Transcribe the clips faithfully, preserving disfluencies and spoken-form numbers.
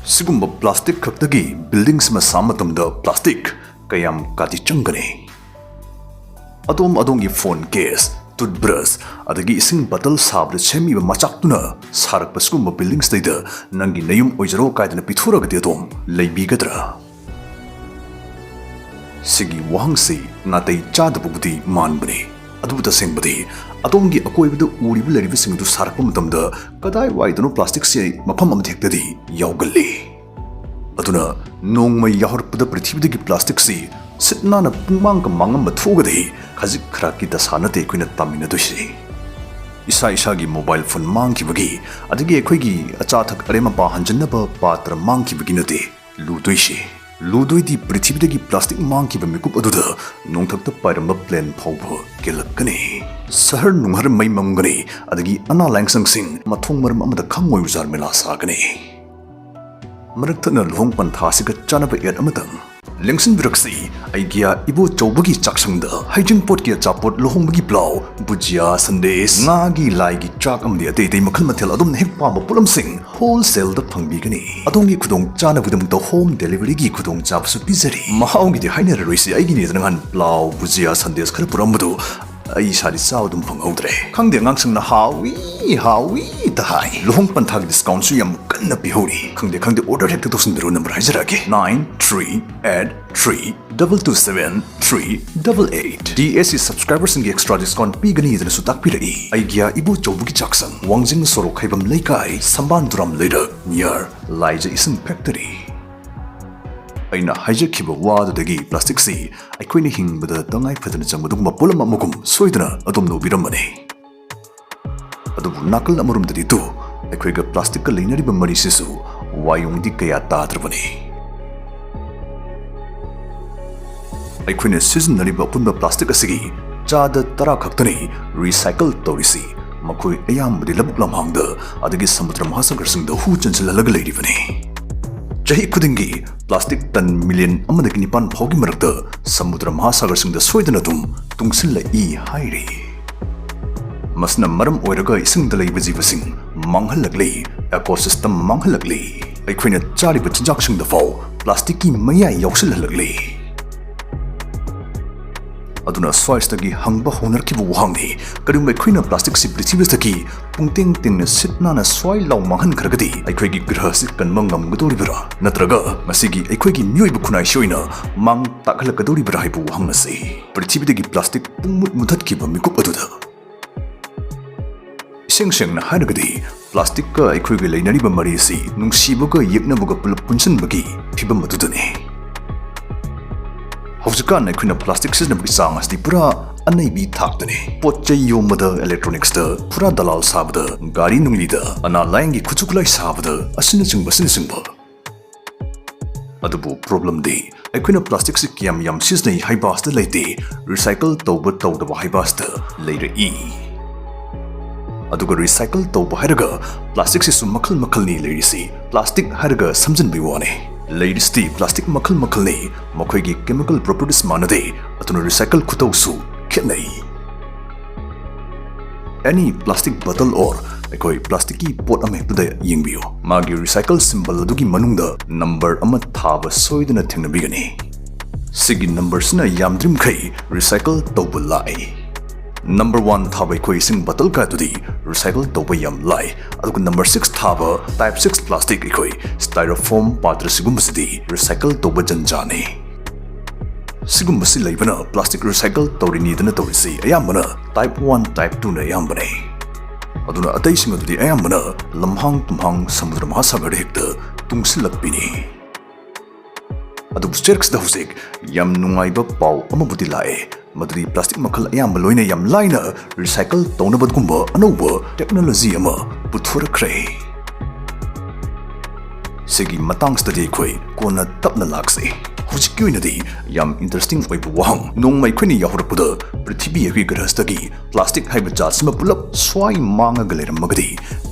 ꯁꯤꯒꯨꯝꯕ ꯄ꯭ꯂꯥꯁꯇꯤꯛ ꯈꯛꯇꯒꯤ ꯕꯤꯜꯗꯤꯡ ꯑꯃ ꯁꯥꯕ ꯃꯇꯝꯗ ꯄ꯭ꯂꯥꯁꯇꯤꯛ ꯀꯌꯥꯝ ꯀꯥꯗꯤ ꯆꯪꯒꯅꯤ? ꯑꯗꯣꯝ ꯑꯗꯣꯝꯒꯤ ꯐꯣꯟ ꯀꯦꯁ, ꯇꯨꯠꯕ꯭ꯔꯁ, ꯑꯗꯒꯤ ꯏꯁꯤꯡ ꯕꯇꯜ ꯁꯥꯕꯗ ꯁꯦꯝꯃꯤꯕ ꯃꯆꯥꯛꯇꯨꯅ ꯁꯥꯔꯛꯄ ꯁꯤꯒꯨꯝꯕ ꯕꯤꯜꯗꯤꯡꯁꯤꯗꯩꯗ ꯅꯪꯒꯤ ꯅꯌꯨꯝ ꯑꯣꯏꯖꯔꯣ ꯀꯥꯏꯗꯅ ꯄꯤꯊꯣꯔꯛꯑꯒꯗꯤ ꯑꯗꯣꯝ ꯂꯩꯕꯤꯒꯗ꯭ꯔꯥ? ꯁꯤꯒꯤ ꯋꯥꯍꯪꯁꯤ ꯅꯥꯇꯩ ꯆꯥꯗꯕꯕꯨꯗꯤ ꯃꯥꯟꯕꯅꯤ, ꯑꯗꯨꯕꯨ ꯇꯁꯦꯡꯕꯗꯤ ꯑꯗꯣꯝꯒꯤ ꯑꯀꯣꯏꯕꯗ ꯎꯔꯤꯕ ꯂꯩꯔꯤꯕꯁꯤꯡ ꯑꯗꯨ ꯁꯥꯔꯛꯄ ꯃꯇꯝꯗ ꯀꯗꯥꯏꯋꯥꯏꯗꯅꯣ ꯄ꯭ꯂꯥꯁꯇꯤꯛꯁꯤ ꯃꯐꯝ ꯑꯃꯗ ꯍꯦꯛꯇꯗꯤ ꯌꯥꯎꯒꯜꯂꯤ꯫ ꯑꯗꯨꯅ ꯅꯣꯡꯃꯩ ꯌꯥꯎꯔꯛꯄꯗ ꯄ꯭ꯔꯤꯊꯤꯕꯤꯗꯒꯤ ꯄ꯭ꯂꯥꯁꯇꯤꯛꯁꯤ ꯁꯤꯠ ꯅꯥꯟꯅ ꯄꯨꯡꯃꯥꯡꯒ ꯃꯥꯡꯉꯝꯕ ꯊꯣꯛꯑꯒꯗꯤ ꯈꯖꯤꯛ ꯈꯔꯥꯛꯀꯤ ꯗꯁꯥ ꯅꯠꯇꯦ ꯑꯩꯈꯣꯏꯅ ꯇꯥꯃꯤꯟꯅꯗꯣꯏꯁꯤ꯫ ꯏꯁꯥ ꯏꯁꯥꯒꯤ ꯃꯣꯕꯥꯏꯜ ꯐꯣꯟ ꯃꯥꯡꯈꯤꯕꯒꯤ, ꯑꯗꯒꯤ ꯑꯩꯈꯣꯏꯒꯤ ꯑꯆꯥ ꯑꯊꯛ ꯑꯔꯦꯝ ꯑꯄꯥ ꯍꯟꯖꯤꯟꯅꯕ ꯄꯥꯇ꯭ꯔ ꯃꯥꯡꯈꯤꯕꯒꯤ ꯅꯠꯇꯦ ꯂꯨꯗꯣꯏꯁꯤ꯫ ꯂꯨꯗꯣꯏꯗꯤ ꯄ꯭ꯔꯤꯊꯤꯕꯤꯗꯒꯤ ꯄ꯭ꯂꯥꯁꯇꯤꯛ ꯃꯥꯡꯈꯤꯕ ꯃꯤꯀꯨꯞ ꯑꯗꯨꯗ ꯅꯣꯡꯊꯛꯇ ꯄꯥꯏꯔꯝꯕ ꯄ꯭ꯂꯦꯟ ꯐꯥꯎꯕ ꯀꯦꯜꯂꯛꯀꯅꯤ꯫ ꯁꯍꯔ ꯅꯨꯡꯍꯔ ꯃꯩ ꯃꯝꯒꯅꯤ, ꯑꯗꯒꯤ ꯑꯅꯥ ꯂꯥꯏꯌꯦꯡꯁꯪꯁꯤꯡ ꯃꯊꯣꯡ ꯃꯔꯝ ꯑꯃꯗ ꯈꯪꯉꯣꯏ ꯎꯖꯥꯔ ꯃꯦꯂꯥ ꯁꯥꯒꯅꯤ꯫ ꯃꯔꯛ ꯊꯠꯅ ꯂꯨꯍꯣꯡ ꯄꯟꯊꯥ ꯑꯁꯤꯒ ꯆꯥꯅꯕ ꯑꯦꯗ ꯑꯃꯇꯪ ꯂꯦꯡꯁꯤꯟꯕꯤꯔꯛꯁꯤ꯫ ꯑꯩꯒꯤ ꯏꯕꯣꯆꯧꯕꯒꯤ ꯆꯥꯛꯁꯪꯗ ꯍꯩꯖꯤꯡꯄꯣꯠꯀꯤ ꯑꯆꯥꯄꯣꯠ, ꯂꯨꯍꯣꯡꯕꯒꯤ ꯄ꯭ꯂꯥꯎ, ꯕꯨꯖꯤꯌꯥ, ꯁꯟꯗꯦꯁ, ꯉꯥꯒꯤ ꯂꯥꯏꯒꯤ ꯆꯥꯛ ꯑꯃꯗꯤ ꯑꯇꯩ ꯑꯇꯩ ꯃꯈꯜ ꯃꯊꯦꯜ ꯑꯗꯣꯝꯅ ꯍꯦꯛ ꯄꯥꯝꯕ ꯄꯣꯠꯂꯝꯁꯤꯡ ꯍꯣꯜꯁꯦꯜꯗ ꯐꯪꯕꯤꯒꯅꯤ꯫ ꯑꯗꯣꯝꯒꯤ ꯈꯨꯗꯣꯡꯆꯥꯅꯕꯒꯤꯗꯃꯛꯇ ꯍꯣꯝ ꯗꯦꯂꯤꯚꯔꯤꯒꯤ ꯈꯨꯗꯣꯡꯆꯥꯕꯁꯨ ꯄꯤꯖꯔꯤ꯫ ꯃꯍꯥꯎꯒꯤꯗꯤ ꯍꯥꯏꯅꯔꯔꯣꯏꯁꯤ, ꯑꯩꯒꯤꯅꯦꯗꯅ ꯅꯍꯥꯟ ꯄ꯭ꯂꯥꯎ, ꯕꯨꯖꯤꯌꯥ, ꯁꯟꯗꯦꯁ ꯈꯔ ꯄꯨꯔꯛꯑꯝꯕꯗꯨ ꯑꯩ ꯏꯁꯥꯗꯤ ꯆꯥꯕ ꯑꯗꯨꯝ ꯐꯪꯍꯧꯗ꯭ꯔꯦ꯫ ꯈꯪꯗꯦ, ꯑꯉꯥꯡꯁꯤꯡꯅ ꯍꯥꯎꯏ ꯍꯥꯎꯏ ꯇ ꯍꯥꯏ꯫ ꯂꯨꯍꯣꯡ ꯄꯟꯊꯥꯒꯤ ꯗꯤꯁꯀꯥꯎꯟꯁꯨ ꯌꯥꯝ ꯀꯟꯅ ꯄꯤꯍꯧꯔꯤ꯫ ꯈꯪꯗꯦ ꯈꯪꯗꯦ, ꯑꯣꯔꯗꯔ ꯍꯦꯛꯇ ꯇꯧꯁꯤꯟꯕꯤꯔꯣ, ꯅꯝꯕꯔ ꯍꯥꯏꯖꯔꯛꯑꯒꯦ: nine three eight three double two seven three double eight꯫ D S C ꯁꯕꯁꯀ꯭ꯔꯥꯏꯕꯔꯁꯤꯡꯒꯤ ꯑꯦꯛꯁꯇ꯭ꯔꯥ ꯗꯤꯁꯀꯥꯎꯟ ꯄꯤꯒꯅꯤꯗꯅꯁꯨ ꯇꯥꯛꯄꯤꯔꯛꯏ꯫ ꯑꯩꯒꯤ ꯏꯕꯣꯆꯧꯕꯒꯤ ꯆꯥꯛꯁꯪ, ꯋꯥꯡꯖꯤꯡ ꯁꯣꯔꯣꯛ, ꯈꯥꯏꯕꯝ ꯂꯩꯀꯥꯏ, ꯁꯝꯕꯥꯟ ꯇꯨꯔꯥꯝ ꯂꯩꯔꯛ, ꯅꯤꯌꯔ ꯂꯥꯏꯖ ꯏꯁꯤꯡ ꯐꯦꯛꯇꯔꯤ꯫ ꯑꯩꯅ ꯍꯥꯏꯖꯈꯤꯕ ꯋꯥꯗꯨꯗꯒꯤ ꯄ꯭ꯂꯥꯁꯇꯤꯛꯁꯤ ꯑꯩꯈꯣꯏꯅ ꯍꯤꯡꯕꯗ ꯇꯉꯥꯏ ꯐꯗꯅ ꯆꯪꯕ ꯑꯗꯨꯒꯨꯝꯕ ꯄꯣꯠꯂꯝ ꯑꯃꯒꯨꯝ ꯁꯣꯏꯗꯅ ꯑꯗꯣꯝꯅ ꯎꯕꯤꯔꯝꯃꯅꯤ꯫ ꯑꯗꯨꯕꯨ ꯅꯥꯀꯜ ꯑꯃꯔꯣꯝꯗꯗꯤ ꯇꯨ, ꯑꯩꯈꯣꯏꯒ ꯄ꯭ꯂꯥꯁꯇꯤꯛꯀ ꯂꯩꯅꯔꯤꯕ ꯃꯔꯤꯁꯤꯁꯨ ꯋꯥꯌꯣꯡꯗꯤ ꯀꯌꯥ ꯇꯥꯗ꯭ꯔꯕꯅꯤ꯫ ꯑꯩꯈꯣꯏꯅ ꯁꯤꯖꯤꯟꯅꯔꯤꯕ ꯑꯄꯨꯟꯕ ꯄ꯭ꯂꯥꯁꯇꯤꯛ ꯑꯁꯤꯒꯤ ꯆꯥꯗ ꯇꯔꯥ ꯈꯛꯇꯅꯤ ꯔꯤꯁꯥꯏꯀꯜ ꯇꯧꯔꯤꯁꯤ꯫ ꯃꯈꯣꯏ ꯑꯌꯥꯝꯕꯗꯤ ꯂꯧꯕꯨꯛ ꯂꯝꯍꯥꯡꯗ ꯑꯗꯒꯤ ꯁꯃꯨꯗ꯭ꯔ ꯃꯍꯥꯁꯥꯒꯔꯁꯤꯡꯗ ꯍꯨ ꯆꯦꯟꯁꯤꯜꯍꯜꯂꯒ ꯂꯩꯔꯤꯕꯅꯤ꯫ ꯆꯍꯤ ꯈꯨꯗꯤꯡꯒꯤ ꯄ꯭ꯂꯥꯁꯇꯤꯛ ꯇꯟ ꯃꯤꯂꯤꯌꯟ ꯑꯃꯗꯒꯤ ꯅꯤꯄꯥꯟ ꯐꯥꯎꯒꯤ ꯃꯔꯛꯇ ꯁꯃꯨꯗ꯭ꯔ ꯃꯍꯥꯁꯥꯒꯔꯁꯤꯡꯗ ꯁꯣꯏꯗꯅ ꯑꯗꯨꯝ ꯇꯨꯡꯁꯤꯜꯂꯛꯏ ꯍꯥꯏꯔꯤ꯫ ꯃꯁꯤꯅ ꯃꯔꯝ ꯑꯣꯏꯔꯒ ꯏꯁꯤꯡꯗ ꯂꯩꯕ ꯖꯤꯕꯁꯤꯡ ꯃꯥꯡꯍꯜꯂꯛꯂꯤ, ꯏꯀꯣꯁꯤꯁꯇꯝ ꯃꯥꯡꯍꯜꯂꯛꯂꯤ꯫ ꯑꯩꯈꯣꯏꯅ ꯆꯥꯔꯤꯕ ꯆꯤꯟꯖꯥꯛꯁꯤꯡꯗ ꯐꯥꯎ ꯄ꯭ꯂꯥꯁꯇꯤꯛꯀꯤ ꯃꯌꯥꯏ ꯌꯥꯎꯁꯤꯜꯍꯜꯂꯛꯂꯤ꯫ ꯑꯗꯨꯅ ꯁ꯭ꯋꯥꯏꯁꯤꯗꯒꯤ ꯍꯪꯕ ꯍꯧꯅꯔꯛꯈꯤꯕ ꯋꯥꯍꯪꯅꯤ, ꯀꯔꯤꯒꯨꯝꯕ ꯑꯩꯈꯣꯏꯅ ꯄ꯭ꯂꯥꯁꯇꯤꯛꯁꯤ ꯄ꯭ꯔꯤꯊꯤꯕꯤꯁꯤꯗꯒꯤ ꯄꯨꯡꯇꯦꯡ ꯇꯦꯡꯅ ꯁꯤꯠ ꯅꯥꯟꯅ ꯁ꯭ꯋꯥꯏ ꯂꯥꯎ ꯃꯥꯡꯍꯟꯈ꯭ꯔꯒꯗꯤ ꯑꯩꯈꯣꯏꯒꯤ ꯒ꯭ꯔꯍꯁꯤ ꯀꯟꯕ ꯉꯝꯒꯗꯧꯔꯤꯕ꯭ꯔꯥ? ꯅꯠꯇ꯭ꯔꯒ ꯃꯁꯤꯒꯤ ꯑꯩꯈꯣꯏꯒꯤ ꯃꯤꯑꯣꯏꯕ ꯈꯨꯟꯅꯥꯏꯁꯤ ꯑꯣꯏꯅ ꯃꯥꯡ ꯇꯥꯛꯍꯜꯂꯛꯀꯗꯧꯔꯤꯕ꯭ꯔꯥ ꯍꯥꯏꯕ ꯋꯥꯍꯪ ꯑꯁꯤ꯫ ꯄ꯭ꯔꯤꯊꯤꯕꯤꯗꯒꯤ ꯄ꯭ꯂꯥꯁꯇꯤꯛ ꯄꯨꯡꯃꯨꯠ ꯃꯨꯊꯠꯈꯤꯕ ꯃꯤꯀꯨꯞ ꯑꯗꯨꯗ ꯏꯁꯦꯡ ꯁꯦꯡꯅ ꯍꯥꯏꯔꯒꯗꯤ ꯄ꯭ꯂꯥꯁꯇꯤꯛꯀ ꯑꯩꯈꯣꯏꯒ ꯂꯩꯅꯔꯤꯕ ꯃꯔꯤ ꯑꯁꯤ ꯅꯨꯡꯁꯤꯕꯒ ꯌꯦꯛꯅꯕꯒ ꯄꯨꯂꯞ ꯄꯨꯟꯁꯤꯟꯕꯒꯤ ꯐꯤꯕꯝ ꯑꯗꯨꯗꯅꯤ꯫ ꯍꯧꯖꯤꯛꯀꯥꯟ ꯑꯩꯈꯣꯏꯅ ꯄ꯭ꯂꯥꯁꯇꯤꯛ ꯁꯤꯖꯤꯟꯅꯕꯒꯤ ꯆꯥꯡ ꯑꯁꯤꯗꯤ ꯄꯨꯔꯥ ꯑꯅꯩꯕꯤ ꯊꯥꯛꯇꯅꯤ꯫ ꯄꯣꯠ ꯆꯩ ꯌꯣꯝꯕꯗ, ꯏꯂꯦꯛꯇ꯭ꯔꯣꯅꯤꯛꯁꯇ, ꯐꯨꯔꯥ ꯗꯂꯥꯜ ꯁꯥꯕꯗ, ꯒꯥꯔꯤ ꯅꯨꯡꯂꯤꯗ, ꯑꯅꯥ ꯂꯥꯏꯌꯦꯡꯒꯤ ꯈꯨꯠꯁꯨ ꯈꯨꯠꯂꯥꯏ ꯁꯥꯕꯗ, ꯑꯁꯤꯅꯆꯤꯡꯕ ꯑꯁꯤꯅꯆꯤꯡꯕ꯫ ꯑꯗꯨꯕꯨ ꯄ꯭ꯔꯣꯕ꯭ꯂꯦꯝꯗꯤ ꯑꯩꯈꯣꯏꯅ ꯄ꯭ꯂꯥꯁꯇꯤꯛꯁꯤ ꯀꯌꯥꯝ ꯌꯥꯝ ꯁꯤꯖꯤꯟꯅꯩ ꯍꯥꯏꯕ ꯑꯁꯤꯗ ꯂꯩꯇꯦ, ꯔꯤꯁꯥꯏꯀꯜ ꯇꯧꯕ ꯇꯧꯗꯕ ꯍꯥꯏꯕ ꯑꯁꯤꯗ ꯂꯩꯔꯛꯏ꯫ ꯑꯗꯨꯒ ꯔꯤꯁꯥꯏꯀꯜ ꯇꯧꯕ ꯍꯥꯏꯔꯒ ꯄ꯭ꯂꯥꯁꯇꯤꯛꯁꯤꯁꯨ ꯃꯈꯜ ꯃꯈꯜꯅꯤ ꯂꯩꯔꯤꯁꯤ꯫ ꯄ꯭ꯂꯥꯁꯇꯤꯛ ꯍꯥꯏꯔꯒ ꯁꯝꯖꯤꯟꯕꯒꯤ ꯋꯥꯅꯤ꯫ ꯂꯩꯔꯤꯁꯤꯗꯤ ꯄ꯭ꯂꯥꯁꯇꯤꯛ ꯃꯈꯜ ꯃꯈꯜꯅꯤ, ꯃꯈꯣꯏꯒꯤ ꯀꯦꯃꯤꯀꯦꯜ ꯄ꯭ꯔꯣꯄꯔꯇꯤꯁ ꯃꯥꯟꯅꯗꯦ, ꯑꯗꯨꯅ ꯔꯤꯁꯥꯏꯀꯜ ꯈꯨꯇꯧꯁꯨ ꯈꯦꯠꯅꯩ꯫ ꯑꯦꯅꯤ ꯄ꯭ꯂꯥꯁꯇꯤꯛ ꯕꯇꯜ ꯑꯣꯔ ꯑꯩꯈꯣꯏ ꯄ꯭ꯂꯥꯁꯇꯤꯛꯀꯤ ꯄꯣꯠ ꯑꯃ ꯍꯦꯛꯇꯗ ꯌꯦꯡꯕꯤꯌꯨ, ꯃꯥꯒꯤ ꯔꯤꯁꯥꯏꯀꯜ ꯁꯤꯝꯕꯜ ꯑꯗꯨꯒꯤ ꯃꯅꯨꯡꯗ ꯅꯝꯕꯔ ꯑꯃ ꯊꯥꯕ ꯁꯣꯏꯗꯅ ꯊꯦꯡꯅꯕꯤꯒꯅꯤ꯫ ꯁꯤꯒꯤ ꯅꯝꯕꯔꯁꯤꯅ ꯌꯥꯝꯗ꯭ꯔꯤꯃꯈꯩ ꯔꯤꯁꯥꯏꯀꯜ ꯇꯧꯕ ꯂꯥꯛꯏ꯫ ꯅꯝꯕꯔ ꯋꯥꯟ ꯊꯥꯕ ꯑꯩꯈꯣꯏ ꯏꯁꯤꯡ ꯕꯇꯜ ꯀꯥꯗꯨꯗꯤ ꯔꯤꯁꯥꯏꯀꯜ ꯇꯧꯕ ꯌꯥꯝ ꯂꯥꯏ, ꯑꯗꯨꯒ ꯅꯝꯕꯔ ꯁꯤꯛꯁ ꯊꯥꯕ ꯇꯥꯏꯞ ꯁꯤꯛꯁ ꯄ꯭ꯂꯥꯁꯇꯤꯛ ꯑꯩꯈꯣꯏ ꯁ꯭ꯇꯥꯏꯔꯣꯐꯣꯝ ꯄꯥꯇ꯭ꯔ ꯁꯤꯒꯨꯝꯕꯁꯤꯗꯤ ꯔꯤꯁꯥꯏꯀꯜ ꯇꯧꯕ ꯖꯟꯖꯥꯅꯤ꯫ ꯁꯤꯒꯨꯝꯕꯁꯤ ꯂꯩꯕꯅ ꯄ꯭ꯂꯥꯁꯇꯤꯛ ꯔꯤꯁꯥꯏꯀꯜ ꯇꯧꯔꯤꯅꯤꯗꯅ ꯇꯧꯔꯤꯁꯤ ꯑꯌꯥꯝꯕꯅ ꯇꯥꯏꯞ ꯋꯥꯟ, ꯇꯥꯏꯞ ꯇꯨꯅ ꯑꯌꯥꯝꯕꯅꯤ꯫ ꯑꯗꯨꯅ ꯑꯇꯩꯁꯤꯡ ꯑꯗꯨꯗꯤ ꯑꯌꯥꯝꯕꯅ ꯂꯝꯍꯥꯡ ꯇꯨꯝꯍꯥꯡ ꯁꯃꯨꯗ꯭ꯔ ꯃꯍꯥꯁꯥꯒꯔꯗ ꯍꯦꯛꯇ ꯇꯨꯡꯁꯤꯜꯂꯛꯄꯤꯅꯤ꯫ ꯑꯗꯨꯕꯨ ꯆꯦꯔꯛꯁꯤꯗ ꯍꯧꯖꯤꯛ ꯌꯥꯝ ꯅꯨꯡꯉꯥꯏꯕ ꯄꯥꯎ ꯑꯃꯕꯨꯗꯤ ꯂꯥꯛꯑꯦ, ꯃꯗꯨꯗꯤ ꯄ꯭ꯂꯥꯁꯇꯤꯛ ꯃꯈꯜ ꯑꯌꯥꯝꯕ ꯂꯣꯏꯅ ꯌꯥꯝ ꯂꯥꯏꯅ ꯔꯤꯁꯥꯏꯀꯜ ꯇꯧꯅꯕꯒꯨꯝꯕ ꯑꯅꯧꯕ ꯇꯦꯛꯅꯣꯂꯣꯖꯤ ꯑꯃ ꯄꯨꯊꯣꯔꯛꯈ꯭ꯔꯦ꯫ ꯁꯤꯒꯤ ꯃꯇꯥꯡꯁꯤꯗꯗꯤ ꯑꯩꯈꯣꯏ ꯀꯣꯟꯅ ꯇꯞꯅ ꯂꯥꯛꯁꯤ꯫ ꯍꯧꯖꯤꯛꯀꯤ ꯑꯣꯏꯅꯗꯤ ꯌꯥꯝ ꯏꯟꯇꯔꯦꯁꯇꯤꯡ ꯑꯣꯏꯕ ꯋꯥꯍꯪ, ꯅꯣꯡꯃ ꯑꯩꯈꯣꯏꯅ ꯌꯥꯍꯧꯔꯛꯄꯗ ꯄ꯭ꯔꯤꯊꯤꯕꯤ ꯑꯩꯈꯣꯏ ꯒ꯭ꯔꯍꯁꯇꯒꯤ ꯄ꯭ꯂꯥꯁꯇꯤꯛ ꯍꯥꯏꯕ ꯖꯥꯠꯁꯤꯃ ꯄꯨꯂꯞ ꯁ꯭ꯋꯥꯏ ꯃꯥꯡꯉꯒ ꯂꯩꯔꯝꯃꯒꯗꯤ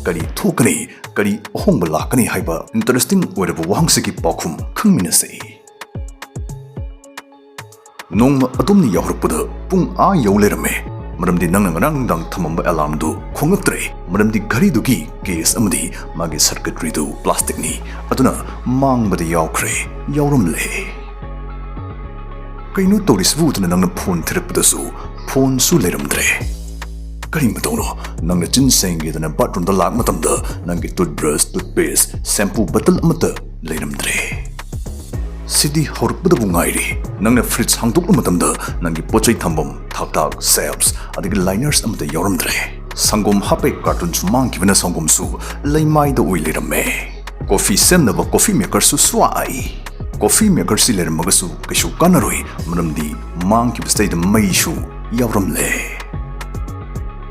ꯀꯔꯤ ꯊꯣꯛꯀꯅꯤ, ꯀꯔꯤ ꯑꯍꯣꯡꯕ ꯂꯥꯛꯀꯅꯤ ꯍꯥꯏꯕ ꯏꯟꯇꯔꯦꯁꯇꯤꯡ ꯑꯣꯏꯔꯕ ꯋꯥꯍꯪꯁꯤꯒꯤ ꯄꯥꯎꯈꯨꯝ ꯈꯪꯃꯤꯟꯅꯁꯤ꯫ ꯅꯣꯡꯃ ꯑꯗꯣꯝꯅ ꯌꯥꯍꯧꯔꯛꯄꯗ ꯄꯨꯡ ꯑꯥ ꯌꯧ ꯂꯩꯔꯝꯃꯦ꯫ ꯃꯔꯝꯗꯤ ꯅꯪꯅ ꯉꯔꯥꯡ ꯅꯨꯡꯗꯥꯡ ꯊꯝꯃꯝꯕ alarmꯗꯨ ꯈꯣꯡꯂꯛꯇ꯭ꯔꯦ, ꯃꯔꯝꯗꯤ ꯘꯔꯤꯗꯨꯒꯤ case ꯑꯃꯗꯤ ꯃꯥꯒꯤ circuitryꯗꯨ plasticꯅꯤ, ꯑꯗꯨꯅ ꯃꯥꯡꯕꯗ ꯌꯥꯎꯈ꯭ꯔꯦ, ꯌꯥꯎꯔꯝꯂꯦ꯫ "ꯀꯩꯅꯣ ꯇꯧꯔꯤꯁꯤꯕꯨ?" ꯑꯗꯨꯅ ꯅꯪꯅ phone ꯊꯤꯔꯛꯄꯗꯁꯨ phoneꯁꯨ ꯂꯩꯔꯝꯗ꯭ꯔꯦ꯫ ꯀꯔꯤ ꯃꯇꯧꯅꯣ? ꯅꯪꯅ ꯆꯤꯟ ꯁꯦꯡꯒꯦꯗꯅ bathroomꯗ ꯂꯥꯛ ꯃꯇꯝꯗ ꯅꯪꯒꯤ toothbrush, toothpaste, shampoo bottle ꯑꯃꯠꯇ ꯂꯩꯔꯝꯗ꯭ꯔꯦ꯫ ꯁꯤꯗꯤ ꯍꯧꯔꯛꯄꯗꯕꯨ ꯉꯥꯏꯔꯤ꯫ ꯅꯪꯅ fridge ꯍꯥꯡꯗꯣꯛꯄ ꯃꯇꯝꯗ ꯅꯪꯒꯤ ꯄꯣꯠꯆꯩ ꯊꯝꯐꯝ, ꯊꯥꯛ-ꯊꯥꯛ, shelves, ꯑꯗꯒꯤ liners ꯑꯃꯠꯇ ꯌꯥꯎꯔꯝꯗ꯭ꯔꯦ꯫ ꯁꯪꯒꯣꯝ ꯍꯥꯞꯄꯩ cartonꯁꯨ ꯃꯥꯡꯈꯤꯕꯅ ꯁꯪꯒꯣꯝꯁꯨ ꯂꯩꯃꯥꯏꯗ ꯑꯣꯏ ꯂꯩꯔꯝꯃꯦ꯫ Coffee ꯁꯦꯝꯅꯕ coffee makerꯁꯨ ꯁ꯭ꯋꯥꯏ꯫ Coffee makerꯁꯤ ꯂꯩꯔꯝꯃꯒꯁꯨ ꯀꯩꯁꯨ ꯀꯥꯟꯅꯔꯣꯏ, ꯃꯔꯝꯗꯤ ꯃꯥꯡꯈꯤꯕꯁꯤꯗꯩꯗ ꯃꯩꯁꯨ ꯌꯥꯎꯔꯝꯂꯦ꯫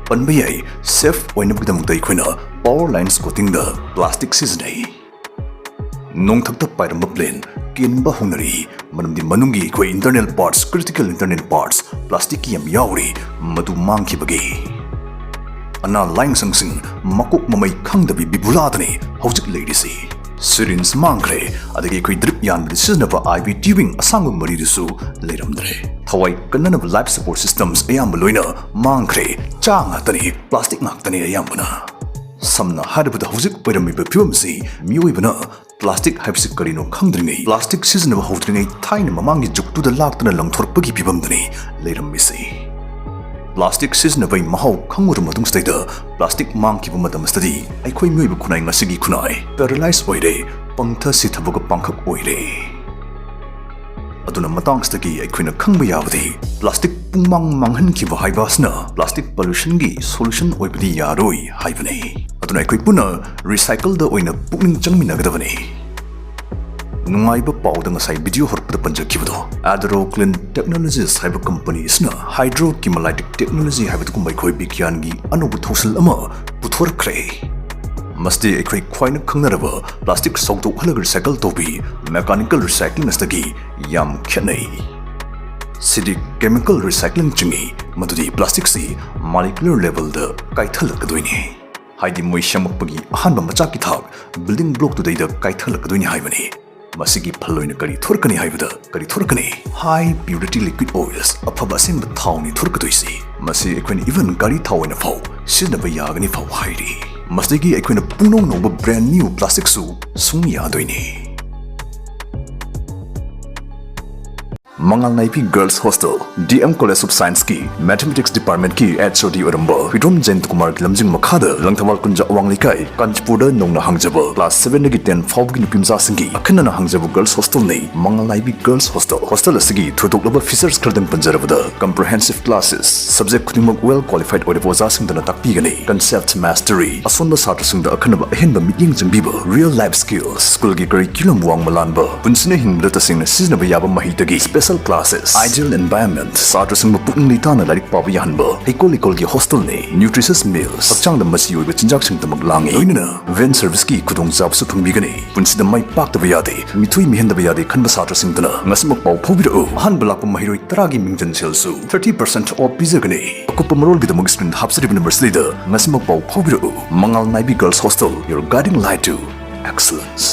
ꯄꯟꯕ ꯌꯥꯏ, safe ꯑꯣꯏꯅꯕꯒꯤꯗꯃꯛꯇ ꯑꯩꯈꯣꯏꯅ power lines coatingꯗ plastic ꯁꯤꯖꯤꯟꯅꯩ꯫ ꯅꯣꯡꯊꯛꯇ ꯄꯥꯏꯔꯝꯕ plane ꯀꯦꯟꯕ ꯍꯧꯅꯔꯤ, ꯃꯔꯝꯗꯤ ꯃꯅꯨꯡꯒꯤ ꯑꯩꯈꯣꯏ internal parts, critical internal parts plasticꯀꯤ ꯌꯥꯝ ꯌꯥꯎꯔꯤ, ꯃꯗꯨ ꯃꯥꯡꯈꯤꯕꯒꯤ꯫ ꯑꯅꯥ ꯂꯥꯏꯌꯦꯡꯁꯪꯁꯤꯡ ꯃꯀꯣꯛ ꯃꯃꯩ ꯈꯪꯗꯕꯤ ꯕꯤꯕꯨꯂꯥꯗꯅꯤ ꯍꯧꯖꯤꯛ ꯂꯩꯔꯤꯁꯤ꯫ Syringe ꯃꯥꯡꯈ꯭ꯔꯦ, ꯑꯗꯒꯤ ꯑꯩꯈꯣꯏ drip ꯌꯥꯟꯕꯗ ꯁꯤꯖꯤꯟꯅꯕ IV tubing ꯑꯁꯥꯡꯕ ꯃꯔꯤꯗꯨꯁꯨ ꯂꯩꯔꯝꯗ꯭ꯔꯦ꯫ ꯊꯋꯥꯏ ꯀꯟꯅꯅꯕ life support systems ꯑꯌꯥꯝꯕ ꯂꯣꯏꯅ ꯃꯥꯡꯈ꯭ꯔꯦ꯫ ꯆꯥ ꯉꯥꯛꯇꯅꯤ, plastic ꯉꯥꯛꯇꯅꯤ ꯑꯌꯥꯝꯕꯅ꯫ ꯁꯝꯅ ꯍꯥꯏꯔꯕꯗ, ꯍꯧꯖꯤꯛ ꯑꯣꯏꯔꯝꯃꯤꯕ ꯐꯤꯕꯝꯁꯤ ꯃꯤꯑꯣꯏꯕꯅ plastic ꯍꯥꯏꯕꯁꯤ ꯀꯔꯤꯅꯣ ꯈꯪꯗ꯭ꯔꯤꯉꯩ, plastic ꯁꯤꯖꯤꯟꯅꯕ ꯍꯧꯗ꯭ꯔꯤꯉꯩ ꯊꯥꯏꯅ ꯃꯃꯥꯡꯒꯤ ꯖꯨꯒꯇꯨꯗ ꯂꯥꯛꯇꯨꯅ ꯂꯪꯊꯣꯔꯛꯄꯒꯤ ꯐꯤꯕꯝꯗꯅꯤ ꯂꯩꯔꯝꯃꯤꯁꯤ꯫ Plastic ꯁꯤꯖꯤꯟꯅꯕꯒꯤ ꯃꯍꯥꯎ ꯈꯪꯉꯨꯔ ꯃꯇꯨꯡꯁꯤꯗꯩꯗ plastic ꯃꯥꯡꯈꯤꯕ ꯃꯇꯝ ꯑꯁꯤꯗꯗꯤ ꯑꯩꯈꯣꯏ ꯃꯤꯑꯣꯏꯕ ꯈꯨꯟꯅꯥꯏ ꯉꯁꯤꯒꯤ ꯈꯨꯟꯅꯥꯏ paralyze ꯑꯣꯏꯔꯦ, ꯄꯪꯊ ꯁꯤꯊꯕꯒ ꯄꯥꯡꯈꯛ ꯑꯣꯏꯔꯦ꯫ ꯑꯗꯨꯅ ꯃꯇꯥꯡꯁꯤꯗꯒꯤ ꯑꯩꯈꯣꯏꯅ ꯈꯪꯕ ꯌꯥꯕꯗꯤ, plastic ꯄꯨꯡꯃꯥꯡ ꯃꯥꯡꯍꯟꯈꯤꯕ ꯍꯥꯏꯕ ꯑꯁꯤꯅ plastic pollutionꯒꯤ solution ꯑꯣꯏꯕꯗꯤ ꯌꯥꯔꯣꯏ ꯍꯥꯏꯕꯅꯤ꯫ ꯑꯗꯨꯅ ꯑꯩꯈꯣꯏ ꯄꯨꯟꯅ recycleꯗ ꯑꯣꯏꯅ ꯄꯨꯛꯅꯤꯡ ꯆꯪꯃꯤꯟꯅꯒꯗꯕꯅꯤ꯫ ꯅꯨꯡꯉꯥꯏꯕ ꯄꯥꯎꯗ, ꯉꯁꯥꯏ video ꯍꯧꯔꯛꯄꯗ ꯄꯟꯖꯈꯤꯕꯗꯣ, Adaro Clean Technologies ꯍꯥꯏꯕ company ꯑꯁꯤꯅ hydrochemolytic technology ꯍꯥꯏꯕꯗꯨꯒꯨꯝꯕ ꯑꯩꯈꯣꯏ ꯕꯤꯒ꯭ꯌꯥꯟꯒꯤ ꯑꯅꯧꯕ ꯊꯧꯁꯤꯜ ꯑꯃ ꯄꯨꯊꯣꯔꯛꯈ꯭ꯔꯦ꯫ ꯃꯁꯤꯗꯤ ꯑꯩꯈꯣꯏ ꯈ꯭ꯋꯥꯏꯅ ꯈꯪꯅꯔꯕ plastic ꯁꯧꯗꯣꯛꯍꯜꯂꯒ recycle ꯇꯧꯕꯤ mechanical recycling ꯑꯁꯤꯗꯒꯤ ꯌꯥꯝ ꯈꯦꯠꯅꯩ꯫ ꯁꯤꯗꯤ chemical recycling ꯆꯤꯡꯏ, ꯃꯗꯨꯗꯤ plasticꯁꯤ molecular levelꯗ ꯀꯥꯏꯊꯜꯂꯛꯀꯗꯣꯏꯅꯤ꯫ ꯍꯥꯏꯗꯤ ꯃꯣꯏ ꯁꯦꯝꯃꯛꯄꯒꯤ ꯑꯍꯥꯟꯕ ꯃꯆꯥꯛꯀꯤ ꯊꯥꯛ building blockꯇꯨꯗꯩꯗ ꯀꯥꯏꯊꯜꯂꯛꯀꯗꯣꯏꯅꯤ ꯍꯥꯏꯕꯅꯤ꯫ ꯃꯁꯤꯒꯤ ꯐꯜ ꯑꯣꯏꯅ ꯀꯔꯤ ꯊꯣꯔꯛꯀꯅꯤ ꯍꯥꯏꯕꯗ, ꯀꯔꯤ ꯊꯣꯔꯛꯀꯅꯤ? High purity liquid oils, ꯑꯐꯕ ꯑꯁꯦꯡꯕ ꯊꯥꯎꯅꯤ ꯊꯣꯔꯛꯀꯗꯣꯏꯁꯤ꯫ ꯃꯁꯤ ꯑꯩꯈꯣꯏꯅ even ꯒꯥꯔꯤ ꯊꯥꯎ ꯑꯣꯏꯅ ꯐꯥꯎ ꯁꯤꯖꯤꯟꯅꯕ ꯌꯥꯒꯅꯤ ꯐꯥꯎ ꯍꯥꯏꯔꯤ꯫ ꯃꯁꯤꯗꯒꯤ ꯑꯩꯈꯣꯏꯅ ꯄꯨꯡꯅꯧ ꯅꯧꯕ brand new plasticꯁꯨ ꯁꯨꯡ ꯌꯥꯗꯣꯏꯅꯤ꯫ ꯃꯉꯥꯜ ꯅꯥꯏꯕꯤ Girls Hostel, D M College of Scienceꯀꯤ Mathematics Departmentꯀꯤ H O D ꯑꯣꯏꯔꯝꯕ ꯍꯨꯏꯗ꯭ꯔꯣꯝ ꯖꯌꯟꯇ ꯀꯨꯃꯥꯔꯒꯤ ꯂꯝꯖꯤꯡ ꯃꯈꯥꯗ ꯂꯪꯊꯕꯥꯜ ꯀꯨꯟꯖ ꯑꯋꯥꯡ ꯂꯩꯀꯥꯏ, ꯀꯥꯟꯆꯤꯄꯨꯔꯗ ꯅꯧꯅ ꯍꯥꯡꯖꯕ class sevenꯗꯒꯤ ten ꯐꯥꯎꯕꯒꯤ ꯅꯨꯄꯤ ꯃꯆꯥꯁꯤꯡꯒꯤ ꯑꯈꯟꯅꯅ ꯍꯥꯡꯖꯕ Girls Hostelꯅꯤ ꯃꯉꯥꯜ ꯅꯥꯏꯕꯤ Girls Hostel꯫ Hostel ꯑꯁꯤꯒꯤ ꯊꯣꯏꯗꯣꯛꯂꯕ features ꯈꯔꯗꯪ ꯄꯟꯖꯔꯕꯗ, comprehensive classes, subject ꯈꯨꯗꯤꯡꯃꯛ well qualified ꯑꯣꯏꯔꯕ ꯑꯣꯖꯥꯁꯤꯡꯗꯨꯅ ꯇꯥꯛꯄꯤꯒꯅꯤ꯫ Concept mastery, ꯑꯁꯣꯟꯕ ꯁꯥꯇ꯭ꯔꯁꯤꯡꯗ ꯑꯈꯟꯅꯕ ꯑꯍꯦꯟꯕ ꯃꯤꯠꯌꯦꯡ ꯆꯪꯕꯤꯕ, real life skills, ꯁ꯭ꯀꯨꯜꯒꯤ curriculumꯕꯨ ꯋꯥꯡꯃ ꯂꯥꯟꯕ, ꯄꯨꯟꯁꯤꯅ ꯍꯤꯡꯕꯗ ꯇꯁꯦꯡꯅ ꯁꯤꯖꯤꯟꯅꯕ ꯌꯥꯕ ꯃꯍꯩ ꯇꯒꯤ, special classes, ideal environment, ꯁꯥꯇ꯭ꯔꯁꯤꯡꯕꯨ ꯄꯨꯛꯅꯤꯡ ꯂꯩꯇꯥꯅ ꯂꯥꯏꯔꯤꯛ ꯄꯥꯕ ꯌꯥꯍꯟꯕ, ꯍꯩꯀꯣꯜ ꯂꯩꯀꯣꯜꯒꯤ hostelꯅꯤ, nutritious meals, ꯍꯛꯆꯥꯡꯗ ꯃꯆꯤ ꯑꯣꯏꯕ ꯆꯤꯟꯖꯥꯛꯁꯤꯡꯗꯃꯛ ꯂꯥꯡꯏ, ꯂꯣꯏꯅꯅ van serviceꯀꯤ ꯈꯨꯗꯣꯡꯆꯥꯕꯁꯨ ꯐꯪꯕꯤꯒꯅꯤ꯫ ꯄꯨꯟꯁꯤꯗ ꯃꯥꯏ ꯄꯥꯛꯇꯕ ꯌꯥꯗꯦ, ꯃꯤꯊꯣꯏ ꯃꯤꯍꯦꯟꯗꯕ ꯌꯥꯗꯦ ꯈꯟꯕ ꯁꯥꯇ꯭ꯔꯁꯤꯡꯗꯨꯅ ꯉꯁꯤꯃꯛ ꯄꯥꯎ ꯐꯥꯎꯕꯤꯔꯛꯎ꯫ ꯑꯍꯥꯟꯕ ꯂꯥꯛꯄ ꯃꯍꯩꯔꯣꯏ ꯇꯔꯥꯒꯤ ꯃꯤꯡꯖꯟ ꯁꯦꯜꯁꯨ thirty percent off ꯄꯤꯖꯒꯅꯤ꯫ ꯑꯀꯨꯞꯄ ꯃꯔꯣꯜꯒꯤꯗꯃꯛ screenꯗ ꯍꯥꯞꯆꯔꯤꯕ numberꯁꯤꯗ ꯉꯁꯤꯃꯛ ꯄꯥꯎ ꯐꯥꯎꯕꯤꯔꯛꯎ꯫ ꯃꯉꯥꯜ ꯅꯥꯏꯕꯤ Girls Hostel, your guiding light to excellence꯫